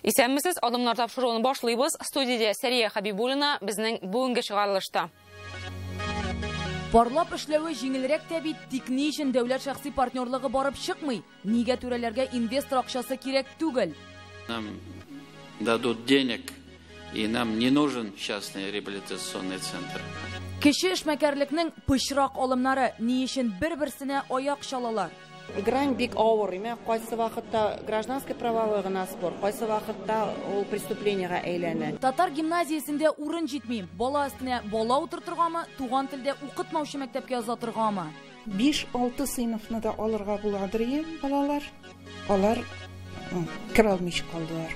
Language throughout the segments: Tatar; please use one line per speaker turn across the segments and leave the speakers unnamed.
Исәнмесез, Адымнар тапшыруын башлыйбыз. Студиядә Сәрия Хабибуллина, безнең бүгенге чыгарылышта.
Парлап эшләве җиңелрәк тә бит, тик ни өчен дәүләт шәхси партнерлыгы барып чыкмый? Нигә түрәләргә инвестор акчасы кирәк түгел?
Нам дадут денег, и нам не нужен частный реабилитационный центр.
Кече эшмәкәрлекнең пычрак алымнары ни өчен бер-берсенә аяк чалалар?
Грань бик авыр, име кайсы вакытта гражданский правовой гына спор, кайсы вакытта ул преступлениега әйләнә.
Татар гимназиясендә урын җитми. Бала өстенә бала утыртыргамы, туган телдә укытмаучы мәктәпкә озатыргамы?
5-6 сыйныфны да алырга буладыр ие балалар. Алар керә алмыйча калдылар.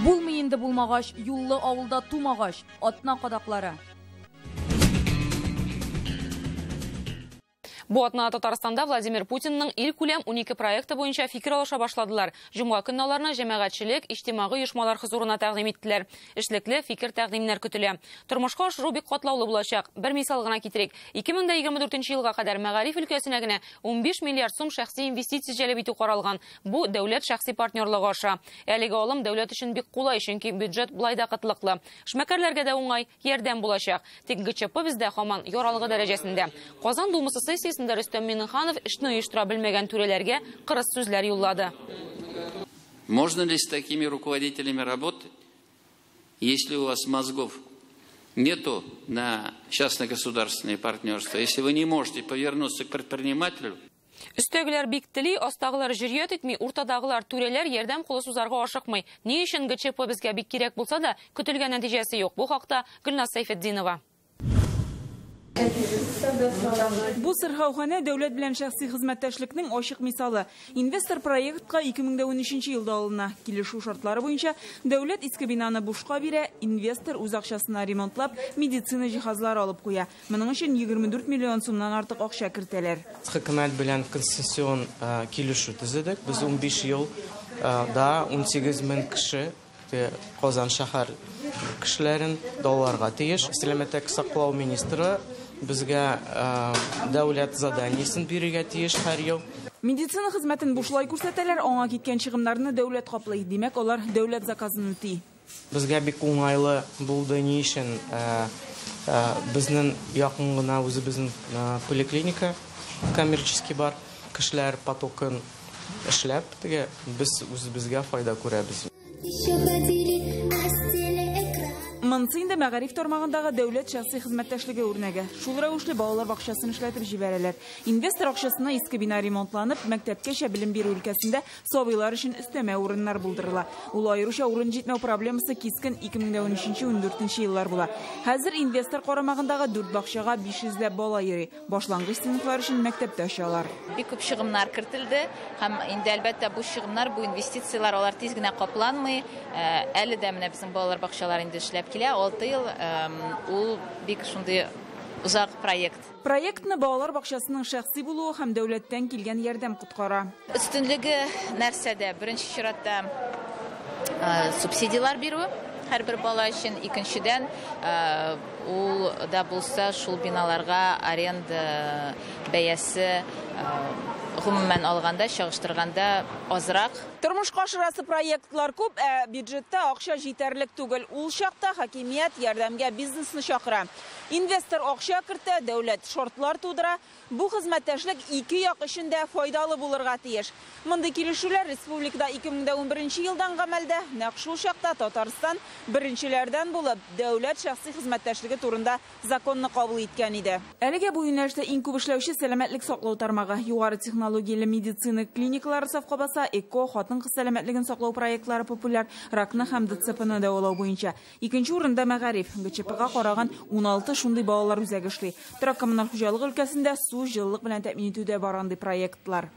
Булмый инде булмагач, юллы авылда тумагач, атна кадаклары.
Бу атна Татарстанда Владимир Путинның илкүләм 12 проекты буенча фикер алыша башладылар. Җомга көнне аларны җәмәгатьчелек, иҗтимагый оешмалар хозурына тәкъдим иттеләр. Эшлекле фикер тәкъдимнәр көтелә. Тормышка ашыру бик катлаулы булачак. Бер мисал гына китерик. 2024 елга кадәр мәгариф өлкәсенә генә 15 миллиард сум шәхси инвестиция җәлеп итү каралган. Бу дәүләт шәхси партнерлыгы аша. Әлеге алым дәүләт өчен бик кулай, чөнки бюджет болай да кытлыклы. Эшмәкәрләргә дә уңай ярдәм булачак. Тик ГЧП бездә һаман яралгы дәрәҗәсендә. Казан Думасы сессиясендә Рөстәм Миңнеханов эшне оештыра белмәгән түрәләргә кырыс сүзләр юллады.
Можно ли с такими руководителями работать, если у вас мозгов нету на частно-государственные партнерства, если вы не можете повернуться к предпринимателю?
Өстәгеләр бик тели, астагылар җөрьәт итми, уртадагылар түрәләр ярдәм кулы сузарга ашыкмый. Ни өчен ГЧП безгә бик кирәк булса да, көтелгән нәтиҗәсе юк. Бу хакта Гөлназ Сәйфетдинова.
Бу сырхауханә дәүләт белән шәхси хезмәттәшлекнең ачык мисалы. Инвестор проектка 2013 елда алына. Килешү шартлары буенча дәүләт иске бинаны бушка бирә, инвестор үз акчасына ремонтлап, медицина җиһазлары алып куя. Моның өчен 24 миллион сумнан артык акча кертәләр.
Хөкүмәт белән концессион килешү төзедек. Без 15 ел да 18 мең кеше Казан шәһәр кешеләрен дәваларга тиеш. Сәламәтлек саклау министры безгә дәүләт заданиесен бирергә тиеш һәр ел.
Медицина хезмәтен бушлай күрсәтәләр, аңа киткән чыгымнарны дәүләт каплый. Димәк, алар дәүләт заказын үти.
Безгә бик уңайлы булды, ни өчен безнең якын гына үзебезнең поликлиника коммерческий бар. Кешеләр потокын эшләп, теге без үзебезгә файда күрәбез.
Монысы инде мәгариф тармагындагы дәүләт шәхси хезмәттәшлеге үрнәге. Шул рәвешле балалар бакчасын эшләтеп җибәрәләр. Инвестор акчасына иске бина ремонтланып, мәктәпкәчә белем бирү өлкәсендә сабыйлар өчен өстәмә урыннар булдырыла. Ул аеруча урын җитмәү проблемасы кискен 2013-14 еллар була. Хәзер инвестор карамагындагы 4 бакчага 500 ләп бала йөри. Башлангыч сыйныфлар өчен мәктәптә ачалар.
Бик күп чыгымнар кертелде һәм инде әлбәттә бу чыгымнар, бу инвестицияләр алар тиз генә капланмый. Әле дә менә безнең балалар бакчалары инде эшләп килә. 6 ел ул бик шундый узак проект.
Проектны балалар бакчасының шәхси булуы һәм дәүләттән килгән ярдәм коткара.
Өстенлеге нәрсәдә? Беренче чиратта субсидияләр бирү һәрбер бала өчен, икенчедән ул да булса шул биналарга аренда бәясе гомумән алганда, чагыштырганда азрак.
Тормышка ашырасы проектлар күп, ә бюджетта акча җитәрлек түгел. Ул чакта хакимият ярдәмгә бизнесны чакыра. Инвестор акча кертә, дәүләт шартлар тудыра. Бу хезмәттәшлек ике як өчен дә файдалы булырга тиеш. Мондый килешүләр республикада 2011 елдан гамәлдә. Нәкъ шул чакта Татарстан беренчеләрдән булып дәүләт шәхси хезмәттәшлеге турында законны кабул иткән иде. Әлегә бу юнәлештә иң күп эшләүче сәламәтлек саклау тармагы, югары технологияле медицина клиникалары сафка баса, ЭКО, хатын-кыз сәламәтлеген саклау проектлары популяр, ракны һәм ДЦПны дәвалау буенча. Икенче урында мәгариф, ГЧПга караган 16 шундый балалар үзәге эшли. Торак коммуналь хуҗалык өлкәсендә су, җылылык белән тәэмин итүдә бар андый проектлар.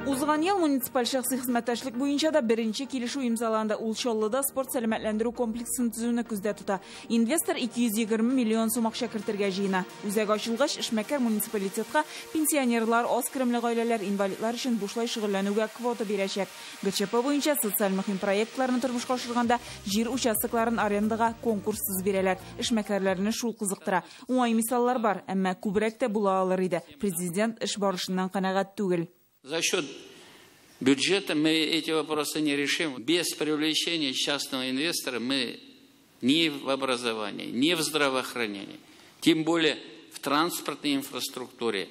Узган ел муниципаль шәхси хезмәттәшлек буенча да беренче килешү имзаланды. Ул Чаллыда спорт сәламәтләндерү комплексын төзүне күздә тота. Инвестор 220 миллион сум акча кертергә җыена. Үзәк ачылгач, эшмәкәр муниципалитетка пенсионерлар, аз керемле гаиләләр, инвалидлар өчен бушлай шөгыльләнүгә квота бирәчәк. ГЧП буенча социаль мөһим проектларны тормышка ашырганда җир участокларын арендага конкурссыз бирәләр. Эшмәкәрләрне шул кызыктыра. Уңай мисаллар бар, әмма күбрәк тә була алыр иде. Президент эш барышыннан канәгать түгел.
За счет Бюджетом мы эти вопросы не решим. Без привлечения частного инвестора мы ни в образовании, ни в здравоохранении, тем более в транспортной инфраструктуре,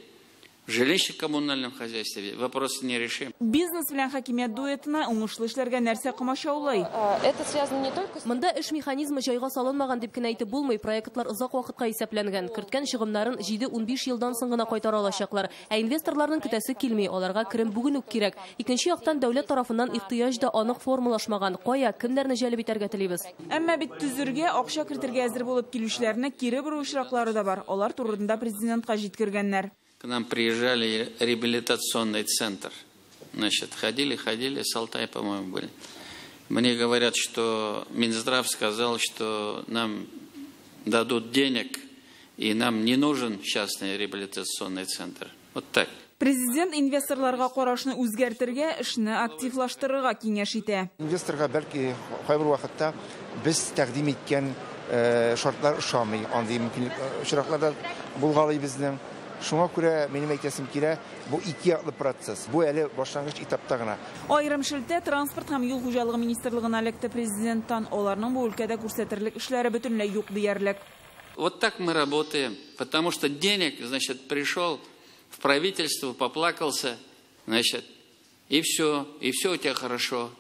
в жилищно-коммунальном хозяйстве вопросы не решим.
Бизнес белән хакимият дуэтына уңышлы эшләргә нәрсә комачаулый?
Это связано не только с...
Монда эш механизмы җайга салынмаган дип кенә әйтеп булмый. Проектлар озак вакытка исәпләнгән. Керткән чыгымнарын 7-15 елдан соң гына кайтара алачаклар. Ә инвесторларның көтәсе килми, аларга керем бүген үк кирәк. Икенче яктан дәүләт тарафыннан ихтыяҗ да анык формалашмаган. Кая, кемнәрне җәлеп итәргә телибез?
Әмма бит төзергә, акча кертергә әзер булып килүчеләрне кире бору очраклары да бар. Алар турында президентка җиткергәннәр.
К нам приезжали реабилитационный центр. Значит, ходили, с Алтая, по-моему, были. Мне говорят, что Минздрав сказал, что нам дадут денег, и нам не нужен частный реабилитационный центр. Вот так.
Президент инвесторларга карашны үзгәртергә, эшне активлаштырырга киңәш итә.
Инвесторга бәлки кайбер вакытта без тәкъдим иткән шартлар ошамый. Андый мөмкинлек очракларда булгалый безнең. Шуңа күрә минем әйтәсем килә, бу ике яклы процесс. Бу әле башлангыч этапта гына.
Аерым шелтә транспорт һәм юл хуҗалыгы министрлыгына эләкте президенттан. Аларның бу өлкәдә күрсәтерлек эшләре бөтенләй юк диярлек.
Вот так мы работаем, потому что денег, значит, пришел в правительство, поплакался, значит, и все у тебя хорошо.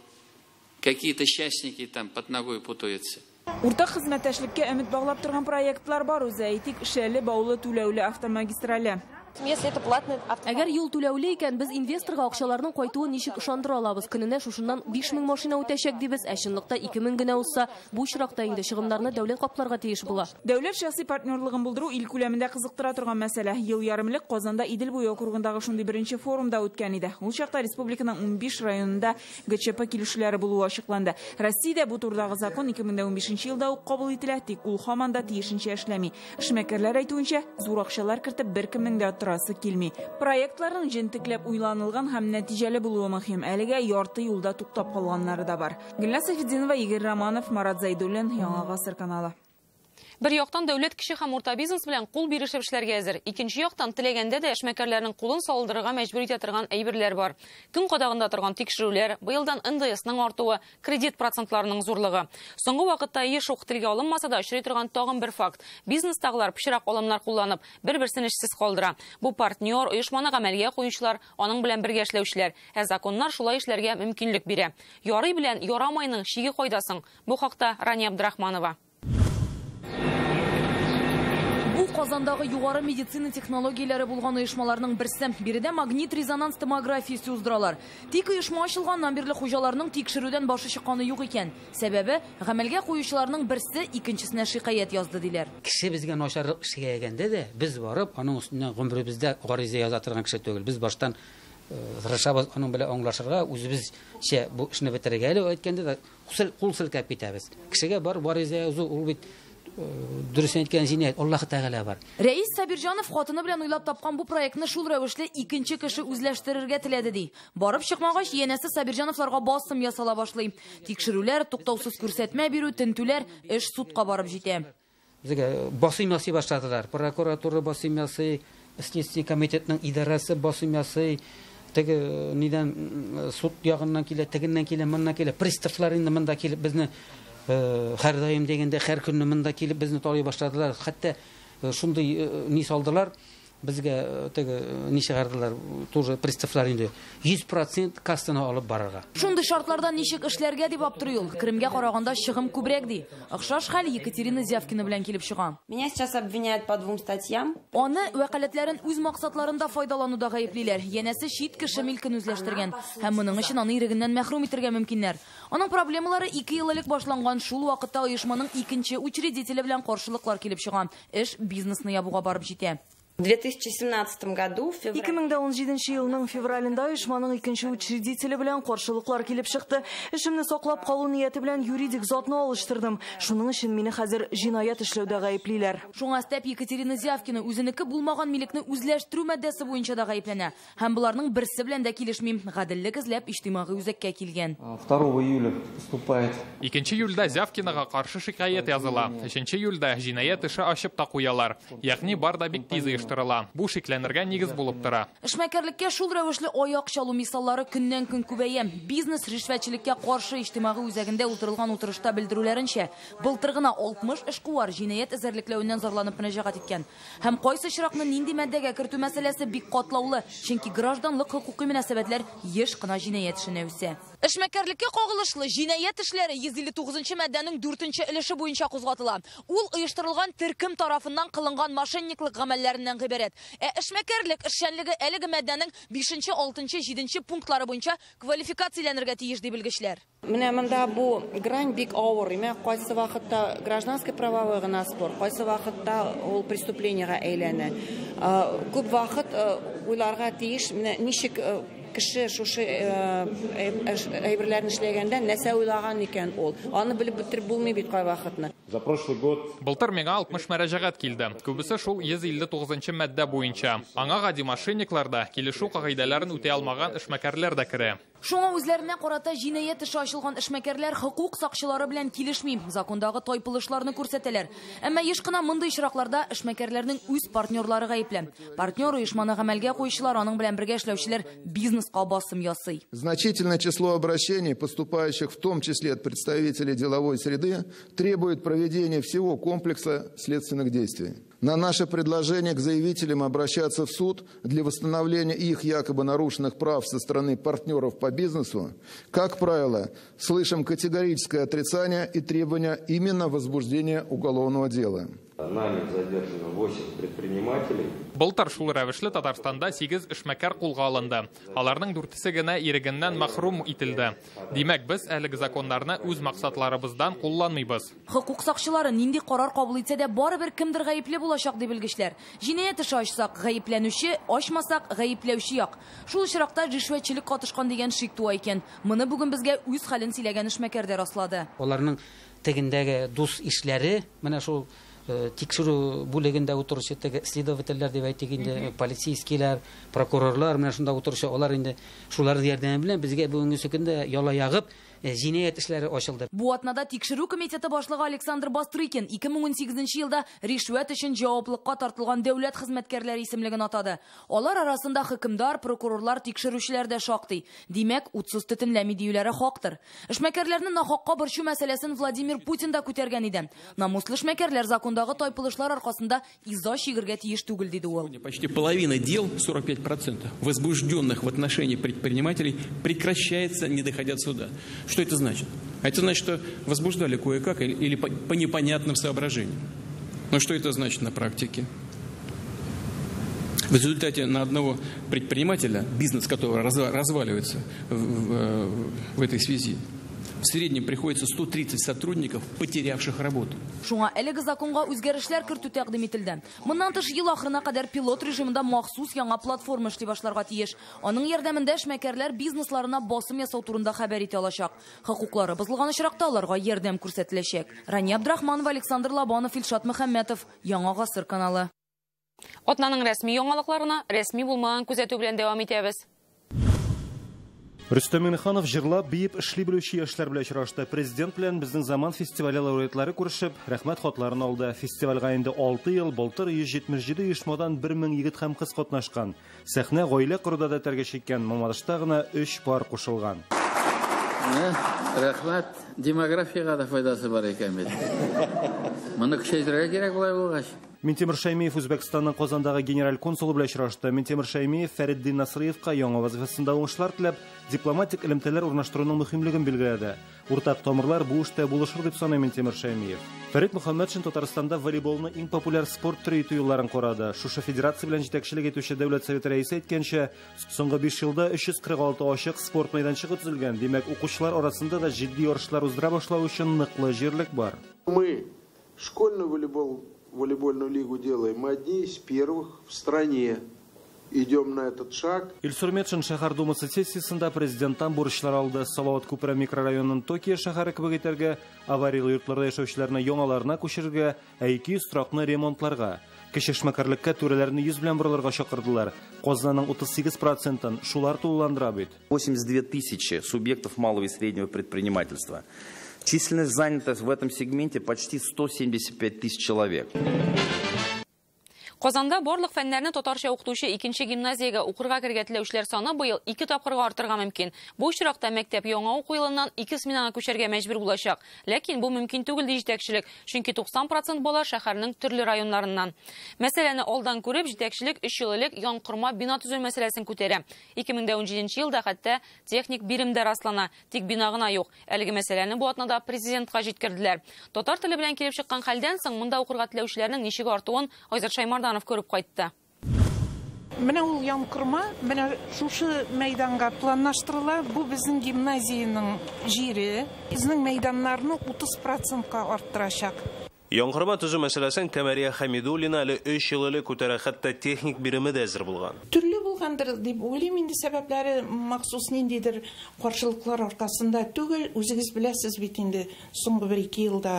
Какие-то счастники там под ногой путаются.
Уртак хезмәттәшлеккә өмет баглап торган проектлар бар үзе, әйтик, Шәле Баулы түләүле автомагистрале.
Әгәр юл түләүле икән, без инвесторга акчаларның кайтуын ничек ышандыра алабыз? Көненә шушыннан 5000 машина үтәчәк дибез, ә чынлыкта 2000 генә узса, бу очракта инде чыгымнарны дәүләт капларга тиеш була.
Дәүләт шәхси партнерлыгын булдыру ил күләмендә кызыктыра торган мәсьәлә. Ел ярым элек Казанда Идел буе округындагы шундый беренче форумда үткән иде. Ул чакта республиканың 15 районында ГЧП килешүләре булуы ачыкланды. Россиядә бу турыдагы закон 2015 елда ук кабул ителә, тик ул һаман да тиешенчә эшләми. Эшмәкәрләр әйтүенчә, зур акчалар кертеп беркемнең дә торасы килми. Проектларның җентекләп уйланылган һәм нәтиҗәле булуы мөһим. Әлегә ярты юлда туктап калганнары да бар. Гөлназ Сәйфетдинова, Игорь Романов, Марат Зайдуллин, Яңа Гасыр каналы.
Бер яктан дәүләт кеше һәм урта бизнес белән кул бирешеп эшләргә әзер. Икенче яктан теләгәндә дә эшмәкәрләрнең кулын салдырырга мәҗбүр итә торган әйберләр бар. Көн кадагында торган тикшерүләр, быелдан НДСның артуы, кредит процентларының зурлыгы. Соңгы вакытта еш ук телгә алынмаса да очрый торган тагын бер факт. Бизнестагылар пычрак алымнар кулланып, бер-берсен эшсез калдыра. Бу партнер, оешманы гамәлгә куючылар, аның белән бергә эшләүчеләр. Ә законнар шулай эшләргә мөмкинлек бирә. Ярый белән ярамайның шиге кайда соң? Бу хакта Рания Абдрахманова.
Бу Казандагы югары медицина технологияләре булган оешмаларның берсе. Биредә магнит-резонанс томографиясе уздыралар. Тик оешма ачылганнан бирле хуҗаларның тикшерүдән башы чыкканы юк икән. Сәбәбе гамәлгә куючыларның берсе икенчесенә шикаять язды диләр.
Кеше безгә начарлык эшләгәндә дә без барып аның өстеннән гомеребездә гариза яза торган кеше түгел. Без баштан тырышабыз аның белән аңлашырга, үзебезчә бу эшне бетерергә әле әйткәндә дә кул селкәп китәбез. Кешегә барып гариза язу ул бит дөресен әйткән җинаять, Аллаһ Тәгалә бар.
Рәис Сабирҗанов хатыны белән уйлап тапкан бу проектны шул рәвешле икенче кеше үзләштерергә теләде ди. Барып чыкмагач, янәсе Сабирҗановларга басым ясала башлый. Тикшерүләр, туктаусыз күрсәтмә бирү, тентүләр, эш судка барып җитә.
Безгә басым ясый башладылар. Прокуратура басым ясый, Следственный комитетның идарәсе басым ясый. Теге нидән суд ягыннан килә, тегеннән килә, моннан килә. Приставлар инде монда килеп безне һәр даим дигәндә һәр көнне монда килеп безне талый башладылар. Хәтта шундый ни салдылар, безгә теге ни чыгардылар, тоже приставлар инде 100% кассаны алып барырга.
Шундый шартларда ничек эшләргә дип аптырый ул. Керемгә караганда чыгым күбрәк ди. Охшаш хәл Екатерина Зявкина белән килеп чыга.
Меня сейчас обвиняют по двум статьям.
Аны вәкаләтләрен үз максатларында файдалануда гаеплиләр. Янәсе чит кеше милкен үзләштергән һәм моның өчен аны ирегеннән мәхрүм итәргә мөмкиннәр. Аның проблемалары 2 ел элек башланган. Шул вакытта оешманың икенче учредителе белән каршылыклар килеп чыга. Эш бизнесны ябуга барып җитә.
В 2017 году, в феврале...
2017 елның февралендә оешманың икенче учредителе белән каршылыклар килеп чыкты. Эшемне саклап калу нияте белән юридик затны алыштырдым. Шуның өчен мине хәзер җинаять эшләүдә гаеплиләр.
Шуңа өстәп Екатерина Зявкина үзенеке булмаган милекне үзләштерү маддәсе буенча да гаепләнә. Һәм боларның берсе белән дә килешмим. Гаделлек эзләп иҗтимагый үзәккә килгән.
2 июля поступает.
2 июльдә Зявкинага каршы шикаять языла. 3 июльдә җинаять эше ачып та куялар. Ягъни бар да бик тиз. оештырыла. Бу шикләнергә нигез булып тора.
Эшмәкәрлеккә шул рәвешле аяк чалу мисаллары көннән-көн күбәя. Бизнес ришвәтчелеккә каршы иҗтимагый үзәгендә утырылган утырышта белдерүләренчә, былтыр гына 60 эшкуар җинаять эзәрлекләвеннән зарланып мөрәҗәгать иткән. Һәм кайсы очракны нинди маддәгә кертү мәсьәләсе бик катлаулы, чөнки гражданлык хокукый мөнәсәбәтләр еш кына җинаять эшенә үсә. Эшмәкәрлеккә кагылышлы җинаять эшләре 159 маддәнең 4 өлеше буенча кузгатыла. Ул оештырылган төркем тарафыннан кылынган мошенниклык гамәлләреннән гыйбарәт. Ә эшмәкәрлек эшчәнлеге әлеге маддәнең 5, 6, 7 пунктлары буенча квалификацияләнергә тиеш ди белгечләр.
Менә монда бу грань бик авыр. Менә кайсы вакытта гражданский правовой гына спор, кайсы вакытта ул преступлениега әйләнә. Күп вакыт уйларга тиеш, менә ничек кеше шушы әйберләрне эшләгәндә нәрсә уйлаган икән ул. Аны белеп бетереп булмый бит кайвакытны.
За прошлый год
Былтыр миңа 60 мөрәҗәгать килде. Күбесе шул 159 маддә буенча. Аңа гади мошенниклар да, килешү кагыйдәләрен үтә алмаган эшмәкәрләр дә керә.
Шуңа үзләренә карата җинаять эше ачылган эшмәкәрләр хокук сакчылары белән килешми, закондагы тайпылышларны күрсәтәләр. Әмма еш кына мондый очракларда эшмәкәрләрнең үз партнерлары гаепле. Партнер оешманы гамәлгә куючылар, аның белән бергә эшләүчеләр бизнеска басым ясый.
Значительное число обращений, поступающих в том числе от представителей деловой среды, требует проведения всего комплекса следственных действий. На наше предложение к заявителям обращаться в суд для восстановления их якобы нарушенных прав со стороны партнеров по бизнесу, как правило, слышим категорическое отрицание и требование именно возбуждения уголовного дела.
Нами задержано 8 предпринимателей.
Былтыр шул рәвешле Татарстанда 8 эшмәкәр кулга алынды. Аларның 4-се генә ирегеннән мәхрүм ителде. Димәк, без әлеге законнарны үз максатларыбыздан кулланмыйбыз.
Хокук сакчылары нинди карар кабул итсә дә, барыбер кемдер гаепле булачак ди белгечләр. Җинаять эше ачсак, гаепләнүче, ачмасак, гаепләүче як. Шул очракта ришвәтчелек катышкан дигән шик туа икән. Моны бүген безгә үз хәлен сөйләгән эшмәкәр дә раслады.
Аларның тегендәге дус ишләре, менә шул тикшерү бүлегендә утыручы теге следовательләр дип әйтик инде, полицейскийлар, прокурорлар менә шунда утыручы, алар инде шуларның ярдәме белән безгә бүгенге көндә яла ягып җинаять эшләре ачылды.
Бу атнада тикшерү комитеты башлыгы Александр Бастрыкин 2018 елда ришвәт өчен җаваплылыкка тартылган дәүләт хезмәткәрләре исемлеген атады. Алар арасында хөкемдар, прокурорлар, тикшерүчеләр дә шактый. Димәк, утсыз төтенләми диюләре хактыр. Эшмәкәрләрне нахакка борчу мәсьәләсен Владимир Путин да күтәргән иде. Намуслы эшмәкәрләр закондагы тайпылышлар аркасында иза чигергә тиеш түгел, диде ул.
Почти половина дел, 45%, возбужденных в отношении предпринимателей, прекращается, не доходя до суда. Что это значит? А это значит, что возбуждали кое-как или по непонятным соображениям. Но что это значит на практике? В результате на одного предпринимателя, бизнес которого разваливается в этой связи, в среднем приходится 130 сотрудников, потерявших работу.
Шуңа әлеге законга үзгәрешләр кертү тәкъдим ителде. Моннан тыш ел ахырына кадәр пилот режимында махсус яңа платформа эшли башларга тиеш. Аның ярдәмендә эшмәкәрләр бизнесларына басым ясау турында хәбәр итә алачак. Хокуклары бозылган очракта аларга ярдәм күрсәтеләчәк. Рания Абдрахманова, Александр Лобанов, Илшат Мөхәммәтов, Яңа Гасыр каналы.
Атнаның рәсми яңалыкларына рәсми булмаган күзәтү белән дәвам итәбез.
Рөстәм Миңнеханов җырлап, биеп, эшли белүче яшьләр белән очрашты. Президент белән Безнең заман фестивале лауреатлары күрешеп, рәхмәт хатларын алды. Фестивальгә инде 6 ел, былтыр 177 оешмадан 1000 егет һәм кыз катнашкан. Сәхнә гаилә коруда да тәргә чиккән, Мамадышта гына 3 пар кушылган.
Рәхмәт, демографиягә дә файдасы бар икән бит. Моны көчәйтергә кирәк болай булгач.
Минтимер Шәймиев Үзбәкстанның Казандагы генераль консулы белән очрашты. Минтимер Шәймиев Фәриддин Насриевка яңа вазифасында уңышлар теләп, дипломатик элемтәләр урнаштыруның мөһимлеген билгеләде. Уртак тамырлар бу эштә булышыр дип саный Минтимер Шәймиев. Фәрид Мөхәммәтшин Татарстанда волейболны иң популяр спорт төре итү юлларын карады. Шушы федерация белән җитәкчелек итүче Дәүләт Советы рәисе әйткәнчә, соңгы 5 елда 346 ачык спорт мәйданчыгы төзелгән. Димәк, укучылар арасында да җитди ярышлар уздыра башлау өчен ныклы җирлек бар.
Мы школьный волейбольную лигу делаем. Мы одни из первых в стране идем на этот шаг.
Илсур Метшин шәһәр думасы сессиясендә президенттан бурычлар алды. Салават Күпере микрорайонын Токио шәһәре кебек итәргә, авариялы йортларда яшәүчеләрне яңаларына күчерергә, ә 200 торакны ремонтларга. Кече эшмәкәрлеккә түрәләрне йөз белән борылырга чакырдылар. Казнаның 38%-ын шулар тулыландыра бит.
82 тысячи субъектов малого и среднего предпринимательства. Численность занятых в этом сегменте почти 175 тысяч человек.
Казанда барлык фәннәрне татарча укытучы икенче гимназиягә укырга керергә теләүчеләр саны быел 2 тапкырга артырга мөмкин. Бу очракта мәктәп яңа уку елыннан 2 сменага күчәргә мәҗбүр булачак. Ләкин бу мөмкин түгел, ди җитәкчелек, чөнки 90% бала шәһәрнең төрле районнарыннан. Мәсьәләне алдан күреп, җитәкчелек 3 ел элек янкорма бина төзү мәсьәләсен күтәрә. 2017 елда хәтта техник бирем дә раслана, тик бина гына юк. Әлеге мәсьәләне бу атнада президентка җиткерделәр. Татар теле белән килеп чыккан хәлдән соң монда укырга теләүчеләрнең ничек артуын Айзат Шаймарданов күреп кайтты.
Менә ул янкорма, менә шушы мәйданга планлаштырыла. Бу безнең гимназиянең җире. Безнең мәйданнарны 30%-ка арттырачак.
Янкорма төзү мәсьәләсен Камәрия Хамидуллина әле 3 ел элек күтәрә, хәтта техник биреме дә әзер булган.
Төрле булгандыр дип уйлыйм инде, сәбәпләре махсус ниндидер каршылыклар аркасында түгел. Үзегез беләсез бит инде, соңгы 1-2 елда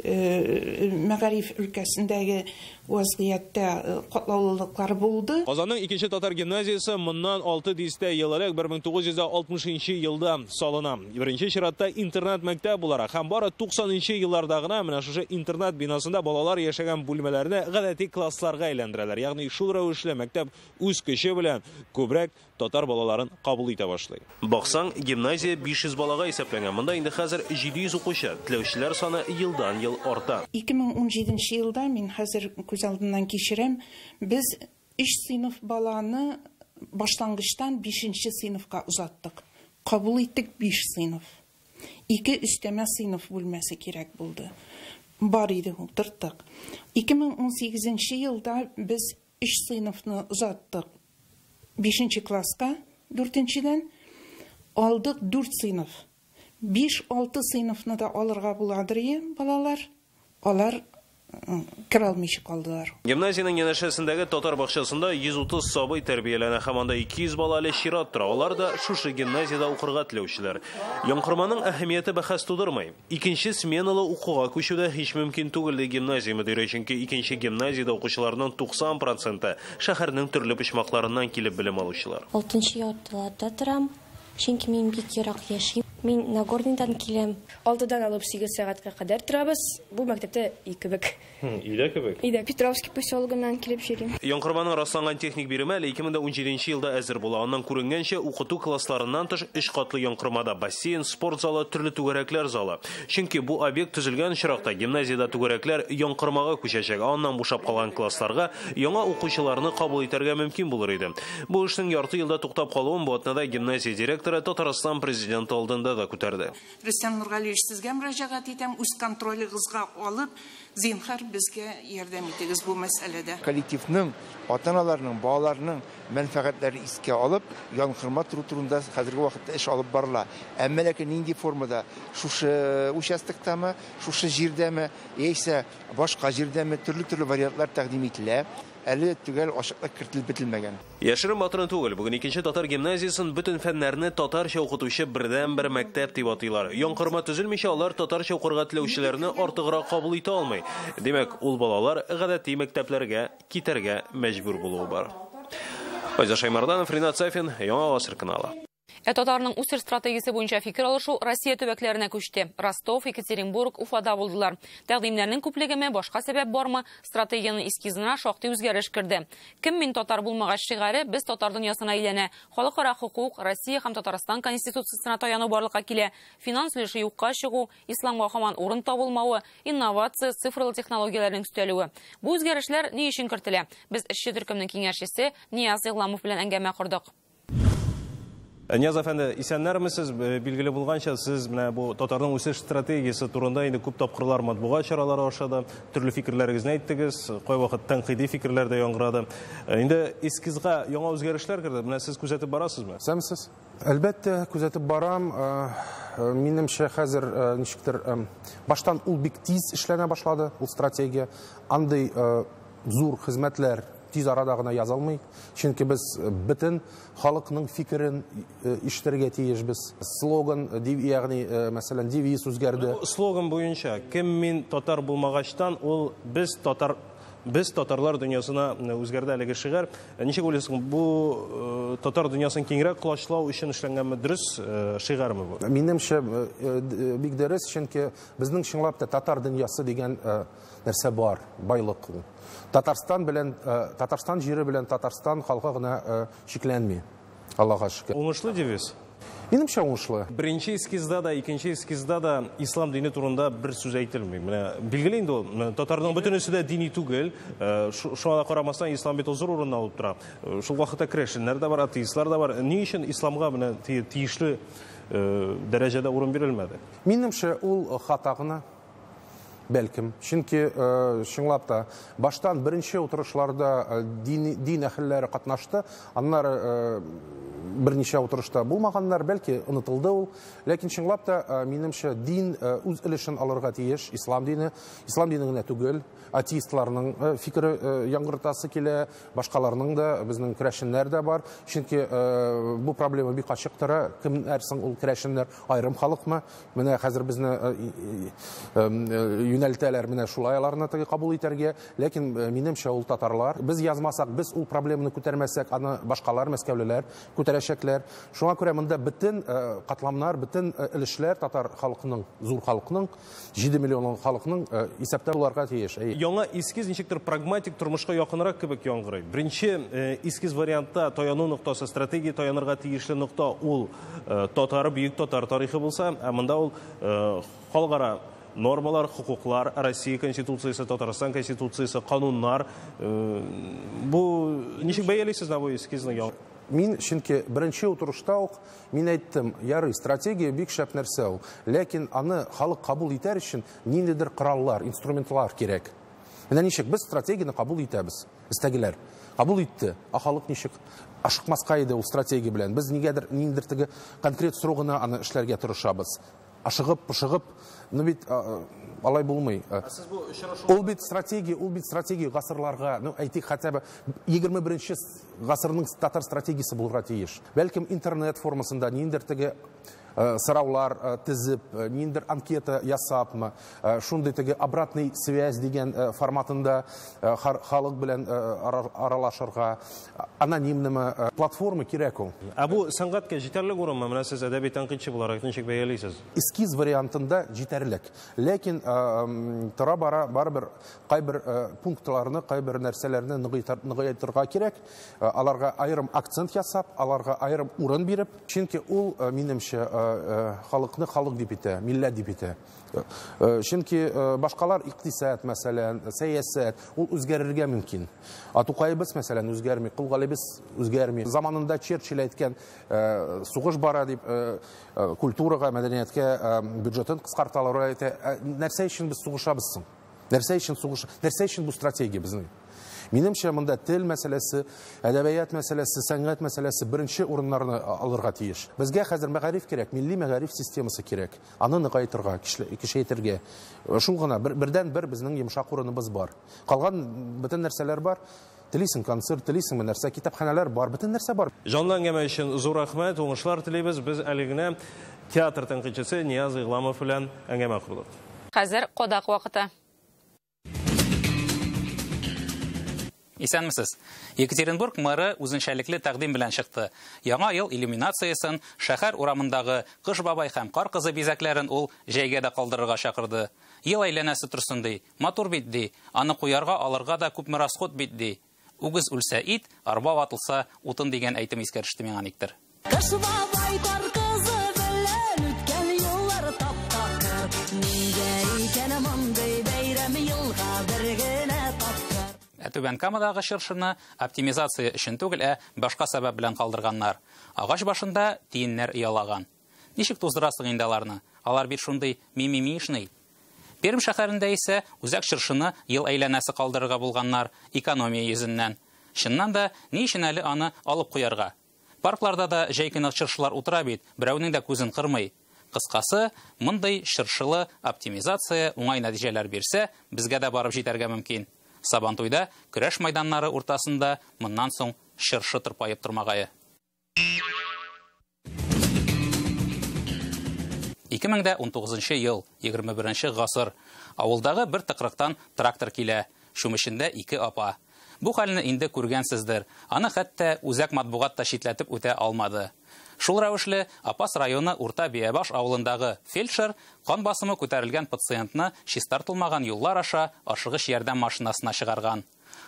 мәгариф өлкәсендәге вазгыятьтә катлаулылыклар булды.
Казанның икенче татар гимназиясе моннан 6 дистә ел элек 1960 елда салына. Беренче чиратта интернат мәктәп буларак һәм бары 90 елларда гына менә шушы интернат бинасында балалар яшәгән бүлмәләрне гадәти классларга әйләндерәләр. Ягъни шул рәвешле мәктәп үз көче белән күбрәк татар балаларын кабул итә башлый. Баксаң, гимназия 500 балага исәпләнгән. Монда инде хәзер 700 укучы. Теләүчеләр саны елдан-ел арта.
2017 елда мин хәзер күз алдыннан кичерәм, без 3 сыйныф баланы башлангычтан 5 сыйныфка узаттык. Кабул иттек 5 сыйныф. 2 өстәмә сыйныф бүлмәсе кирәк булды. Бар иде, утырттык. 2018 елда без 3 сыйныфны узаттык. 5 класска, 4-дән алдык 4 сыйныф. 5-6 сыйныфны да алырга буладыр балалар. Алар керә алмыйча калдылар.
Гимназиянең янәшәсендәге татар бакчасында 130 сабый тәрбияләнә һәм анда 200 бала әле чират тора. Алар да шушы гимназиядә укырга теләүчеләр. Янкорманың әһәмияте бәхәс тудырмый. Икенче сменалы укуга күчү дә һич мөмкин түгел, ди гимназия мөдире, чөнки икенче гимназиядә укучыларның 90% шәһәрнең төрле почмакларыннан килеп белем алучылар.
6 яртыларда торам, чөнки мин бик ерак яшим. Мин Нагорныйдан киләм.
6-дан алып 8 сәгатькә кадәр торабыз. Бу мәктәптә өй кебек.
Өйдә кебек?
Өйдә. Петровский поселогыннан килеп йөрим.
Янкорманың расланган техник биреме әле 2017 елда әзер була. Аннан күренгәнчә, укыту классларыннан тыш 3 катлы янкормада бассейн, спорт залы, төрле түгәрәкләр залы. Чөнки бу объект төзелгән очракта гимназиядә түгәрәкләр янкормага күчәчәк. Аннан бушап калган классларга яңа укучыларны кабул итәргә мөмкин булыр иде. Бу эшнең ярты елда туктап калуын бу атнада гимназия директоры Татарстан президенты алдында да күтәрде.
Рөстәм Нургалиевич, сезгә мөрәҗәгать итәм, үз контролегызга алып, зинһар безгә ярдәм итегез бу мәсьәләдә.
Коллективның, ата-аналарның, балаларның мәнфәгатьләрен искә алып, янкорма тору турында хәзерге вакытта эш алып барыла. Әмма ләкин нинди формада, шушы участоктамы, шушы җирдәме, яисә башка җирдәме, төрле-төрле вариантлар тәкъдим ителә. Әле төгәл ачыклык кертелеп бетелмәгән.
Яшерен батырын түгел, бүген икенче татар гимназиясен бөтен фәннәрне татарча укытучы бердәнбер мәктәп дип атыйлар. Янкорма төзелмичә алар татарча укырга теләүчеләрне артыграк кабул итә алмый. Димәк, ул балалар гадәти мәктәпләргә китәргә мәҗбүр булуы бар. Айзат Шаймарданов, Ринат Сафин, Яңа Гасыр каналы.
Ә татарның үсеш стратегиясе буенча фикер алышу Россия төбәкләренә күчте. Ростов, Екатеринбург, Уфада булдылар. Тәкъдимнәрнең күплегеме, башка сәбәп бармы? Стратегияның эскизына шактый үзгәреш керде. Кем мин татар булмагач шигаре без татар дөньясына әйләнә. Халыкара хукук, Россия һәм Татарстан конституциясенә таяну барлыкка килә. Финанс өлеше юкка чыгу, исламга һаман урын табылмавы, инновация, цифрлы технологияләрнең өстәлүе. Бу үзгәрешләр ни өчен кертелә? Без эшче төркемнең киңәшчесе Нияз Игламов белән әңгәмә кордык.
Нияз әфәнде, исәннәрмесез? Билгеле булганча, сез менә бу татарның үсеш стратегиясе турында инде күп тапкырлар матбугат чаралары аша да төрле фикерләрегезне әйттегез, кайвакыт тәнкыйди фикерләр дә яңгырады. Инде эскизга яңа үзгәрешләр керде. Менә сез күзәтеп барасызмы?
Исәнмесез. Әлбәттә, күзәтеп барам. Минемчә, хәзер ничектер баштан ул бик тиз эшләнә башлады, ул стратегия. Андый зур хезмәтләр тиз арада гына язылмый, чөнки без бөтен халыкның фикерен ишетергә тиешбез. Слоган, ягъни, мәсәлән, девиз үзгәрде.
Слоган буенча, кем мин татар булмагачтан, ул без татар Без татарлар дөньясына үзгәрде әлеге шигарь. Ничек уйлыйсың, бу татар дөньясын киңрәк колачлау өчен эшләнгәнме, дөрес шигарьме бу?
Минемчә, бик дөрес, чөнки безнең чынлап та татар дөньясы дигән нәрсә бар, байлык ул. Татарстан белән, Татарстан җире белән Татарстан халкы гына чикләнми. Аллага шөкер.
Уңышлы девиз?
Минемчә, уңышлы.
Беренче эскизда да, икенче эскизда да ислам дине турында бер сүз әйтелми. Менә билгеле инде ул, татарның бөтенесе дә дини түгел. Шуңа да карамастан, ислам бит ул зур урын алып тора. Шул вакытта керәшеннәр дә бар, атеистлар да бар. Ни өчен исламга менә тиешле дәрәҗәдә урын бирелмәде?
Минемчә, ул хата гына. Бәлкем, чөнки чынлап та баштан беренче утырышларда дин әһелләре катнашты, аннары берничә утырышта булмаганнар, бәлки онытылды ул. Ләкин чынлап та, минемчә, дин үз өлешен алырга тиеш, ислам дине, ислам дине генә түгел, атеистларның фикере яңгыратасы килә, башкаларның да, безнең керәшеннәр дә бар. Чөнки бу проблема бик ачык тора. Кемнәр соң ул керәшеннәр? Аерым халыкмы? Менә хәзер безне юнәлтәләр, менә шулай аларны теге кабул итәргә. Ләкин минемчә, ул татарлар. Без язмасак, без ул проблеманы күтәрмәсәк, аны башкалар, мәскәүлеләр күтәрәчәкләр. Шуңа күрә монда бөтен катламнар, бөтен өлешләр татар халкының, зур халыкның, 7 миллионлы халыкның исәптә булырга тиеш.
Яңа эскиз ничектер прагматик тормышка якынрак кебек яңгырый. Беренче эскиз вариантта таяну ноктасы, стратегия таянырга тиешле нокта ул татар, бөек татар тарихы булса, ә монда ул халыкара нормалар, хокуклар, Россия Конституциясе, Татарстан Конституциясе, кануннар. Бу ничек бәялисез бу эскизны?
Мин чөнки беренче утырышта ук мин әйттем, ярый, стратегия бик шәп нәрсә ул. Ләкин аны халык кабул итәр өчен ниндидер кораллар, инструментлар кирәк. Менә ничек без стратегияне кабул итәбез? Истәгеләр кабул итте, ә халык ничек ашыкмаска иде ул стратегия белән. Без нигәдер ниндидер теге конкрет срогына аны эшләргә тырышабыз. Ашыгып, пышыгып, ну бит алай булмый. Ул бит стратегия, ул бит стратегия гасырларга, ну әйтик, хотя бы 21 гасырның татар стратегиясе булырга тиеш. Бәлкем интернет формасында ниндидер теге сораулар тезеп, ниндидер анкета ясапмы, шундый теге обратный связь дигән форматында халык белән аралашырга, анонимнымы платформа кирәк ул.
Ә бу сәнгатькә җитәрлек урынмы? Менә сез әдәби тәнкыйтьче буларак ничек бәялисез?
Эскиз вариантында җитәрлек. Ләкин тора-бара барыбер кайбер пунктларны, кайбер нәрсәләрне ныгайтырга кирәк. Аларга аерым акцент ясап, аларга аерым урын биреп, чөнки ул, минемчә, халыкны халык дип итә, милләт дип итә. Чөнки башкалар икътисад, мәсәлән, сәясәт, ул үзгәрергә мөмкин. Ә Тукаебыз, мәсәлән, үзгәрми, Кол Галибез үзгәрми. Заманында Черчилль әйткән, сугыш бара дип, культурага, мәдәнияткә бюджетын кыскарталар, әйтә. Нәрсә өчен без сугышабыз соң? Нәрсә өчен сугыш? Нәрсә өчен бу стратегия безнең? Минемчә, монда тел мәсьәләсе, әдәбият мәсьәләсе, сәнгать мәсьәләсе беренче урыннарны алырга тиеш. Безгә хәзер мәгариф кирәк, милли мәгариф системасы кирәк. Аны ныгайтырга, көчәйтергә. Шул гына бердән бер безнең йомшак урыныбыз бар. Калган бөтен нәрсәләр бар. Телисең концерт, телисеңме нәрсә, китапханәләр бар, бөтен нәрсә бар.
Җанлы әңгәмә өчен зур рәхмәт, уңышлар телибез. Без әле генә театр тәнкыйтьчесе Нияз Игъламов белән әңгәмә кордык.
Хәзер кадак вакыты.
Исәнмесез. Екатеринбург мэры үзенчәлекле тәкъдим белән чыкты. Яңа ел иллюминациясен, шәһәр урамындагы Кыш бабай һәм Кар кызы бизәкләрен ул җәйгә дә калдырырга чакырды. Ел әйләнәсе торсын ди, матур бит ди, аны куярга алырга да күпме расход бит ди. Үгез үлсә ит, арба ватылса утын дигән әйтем искә төште миңа никтер.
Кыш бабай, Кар кызы белән үткән еллар тап-такыр. Нигә икән мондый бәйрәм елга бер генә тапкыр?
Ә Түбән Камадагы чыршыны оптимизация өчен түгел, ә башка сәбәп белән калдырганнар. Агач башында тиеннәр оялаган. Ничек туздырасың инде аларны? Алар бит шундый мимимишный. Пермь шәһәрендә исә үзәк чыршыны ел әйләнәсе калдырырга булганнар экономия йөзеннән. Чыннан да, ни өчен әле аны алып куярга? Паркларда да җәй көне чыршылар утыра бит, берәүнең дә күзен кырмый. Кыскасы, мондый чыршылы оптимизация уңай нәтиҗәләр бирсә, безгә дә барып җитәргә мөмкин. Сабантуйда көрәш майданнары уртасында моннан соң чыршы тырпаеп тормагае. 2019 ел, 21 гасыр. Авылдагы бер тыкрыктан трактор килә. Чүмечендә ике апа. Бу хәлне инде күргәнсездер. Аны хәтта үзәк матбугат та читләтеп үтә алмады. Шул рәвешле Апас районы Урта Биябаш авылындагы фельдшер кан басымы күтәрелгән пациентны чистартылмаган юллар аша ашыгыч ярдәм машинасына чыгарган.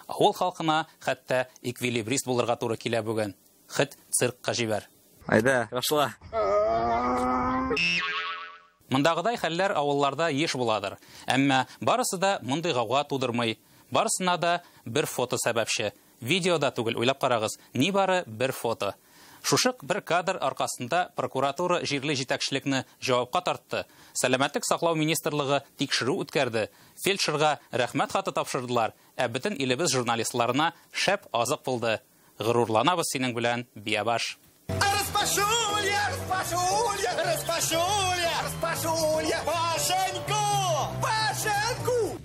Авыл халкына хәтта эквилибрист булырга туры килә бүген. Хет циркка җибәр.
Айда, башла.
Мондагыдай хәлләр авылларда еш буладыр. Әмма барысы да мондый гауга тудырмый. Барысына да бер фото сәбәпче. Видеода түгел, уйлап карагыз, нибары бер фото. Шушы бер кадр аркасында прокуратура җирле җитәкчелекне җавапка тартты. Сәламәтлек саклау министрлыгы тикшерү үткәрде. Фельдшерга рәхмәт хаты тапшырдылар, ә бөтен илебез журналистларына шәп азык булды. Горурланабыз синең белән, Биябаш.
Распашулья, распашулья, распашулья, распашулья, Пашеньку, Пашеньку!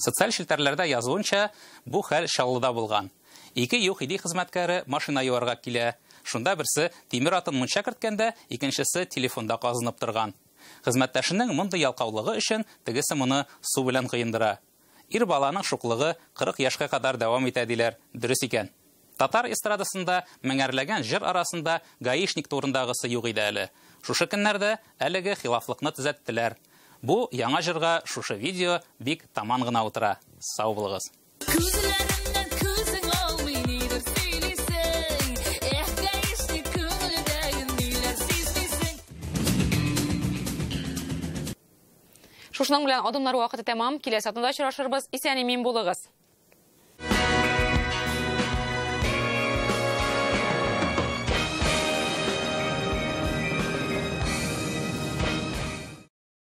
Социаль челтәрләрдә язуынча, бу хәл Чаллыда булган. Ике ЮХИДИ хезмәткәре машина юарга килә. Шунда берсе тимер атын мунча керткәндә, икенчесе телефонда казынып торган. Хезмәттәшенең мондый ялкаулыгы өчен тегесе моны су белән коендыра. Ир баланың шуклыгы 40 яшькә кадәр дәвам итә диләр. Дөрес икән. Татар эстрадасында меңәрләгән җыр арасында гаишник турындагысы юк иде әле. Шушы көннәрдә әлеге хилафлыкны төзәттеләр. Бу яңа җырга шушы видео бик таман гына утыра. Сау булыгыз.
Күзләремнән күзең алмый нидер сөйлисең. Эх, гаишник, күңелдәге ниләр сизмисең.
Шушының белән адымнар вакыты тәмам. Киләсе атнада очрашырбыз. Исән имин булыгыз.